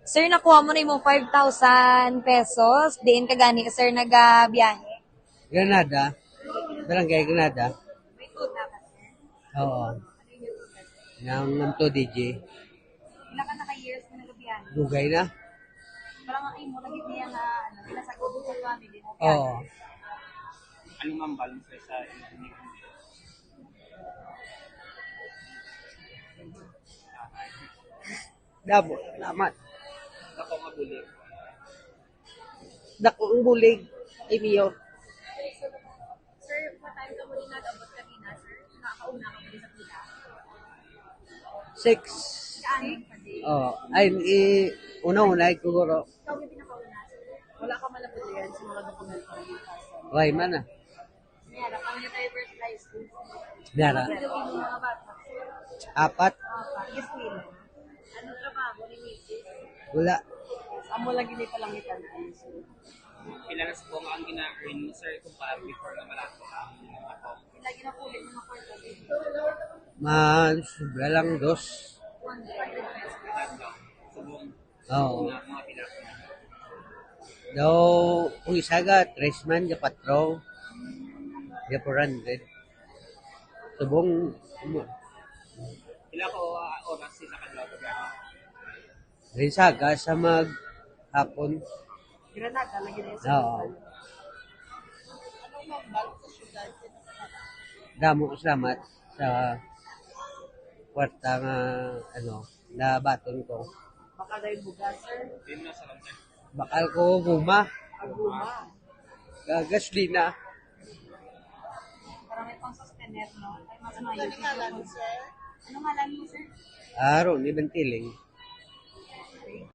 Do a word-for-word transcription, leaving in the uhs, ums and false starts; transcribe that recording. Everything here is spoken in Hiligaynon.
Sir, nakuha mo na imong five thousand pesos. Diin ka gani, sir, nagabiyahe? Granada. Barangay Granada. May quota ka, sir? Oo. Ano yung quota, sir? Nang, nang two D J. Pila ka na ka years na nagabiyahe? Dugay na. Parang ang imo, lagi niya na, ano, pinasagot sa family mo. Oo. Ano, ma'am, balance sa inyo? Damo, salamat. Dako nga bulig. Dako ang bulig. Ay, Mio. Sir, what time ka mo din nag-abot kanina, sir? Nakauna ka mo din sa pila? Six. Six? Oh, ay, i-, una-una, ay, siguro. Ikaw yung pinakauna, sir? Wala ka man napulian sa mga dokumento. Why man, ah? Meron kami na driver's license. Meron. Ano yung mga bata? Apat. Apat. Yes, Nino. Ano trabaho ni Misis? Wala. Amo lagi ni palangitan. Pila na sa buwan ang gina-earn mo, sir, kumpara before nga malabo ang ako? Pila ginapulit mo na kwarta dito? Man, sobra lang dos. One hundred pesos. Subong. Oo. Daw, kung isa ga, tres man, ga patro, ga four hundred. Subong, mo. Pila ko, ah, oras sa kadlaw, programa? Rin saga sa mag hapon. Granada, lagi na yung Oo. Anong mambal sa syudad? Damo, salamat sa kwarta nga, ano, nabaton ko. Baka na yung bugas, sir? Bakal ko guma. Aguma. Gagas din na. Para may pang sustener, no? Ay, mas Ano maayos. Ngalan, sir? Ano ngalan mo, sir? Ah, Ronnie Bantiling.